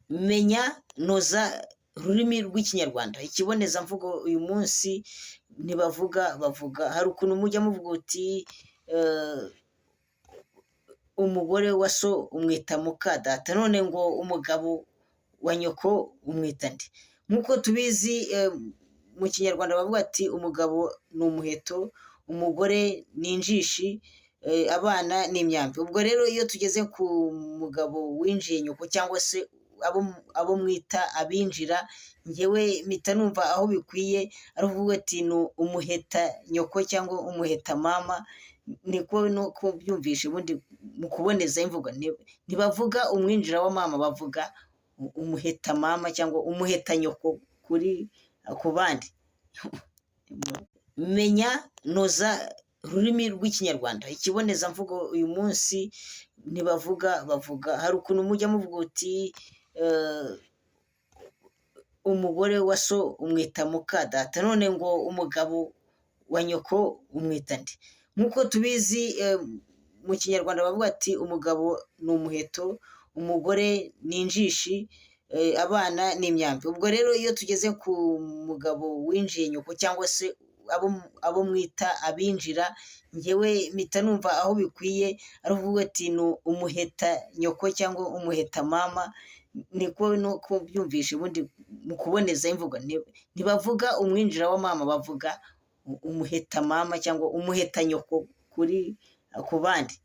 Menya noza ururimi rw'Ikinyarwanda. Ikibonezamvugo uyu munsi ntibavuga bavuga. Hari ukuntu mujya muvuga uti umugore wa so umwita muka data, none ngo umugabo wa nyoko umwita nde? Nk'uko tubizi mu Kinyarwanda bavuga ati umugabo ni umuheto, umugore ni injishi, abana ni imyambi. Ubwo rero iyo tugeze ku mugabo winjiye nyoko cyangwa se abo mwita abinjira, njyewe mpita numva aho bikwiye ari ukuvuga ati ni umuheta nyoko cyangwa umuheta mama, niko nuko byumvishe. Ubundi mu kuboneza imvugo ntibavuga umwinjira wa mama, bavuga umuheta mama cyangwa umuheta nyoko kuri ku bandi. Menya noza ururimi rw'Ikinyarwanda. Ikibonezamvugo uyu munsi ntibavuga bavuga. Hari ukuntu mujya muvuga uti umugore wa so umwita muka data, none ngo umugabo wa nyoko umwita nde? Nk'uko tubizi mu Kinyarwanda bavuga ati umugabo ni umuheto, umugore ni injishi, abana ni imyambi. Ubwo rero iyo tugeze ku mugabo winjiye nyoko cyangwa se abo mwita abinjira, njyewe mpita numva aho bikwiye ari ukuvuga ati ni umuheta nyoko cyangwa umuheta mama, niko nuko byumvishe. Ubundi mu kuboneza imvugo ntibavuga umwinjira wa mama, bavuga umuheta mama cyangwa umuheta nyoko kuri ku bandi.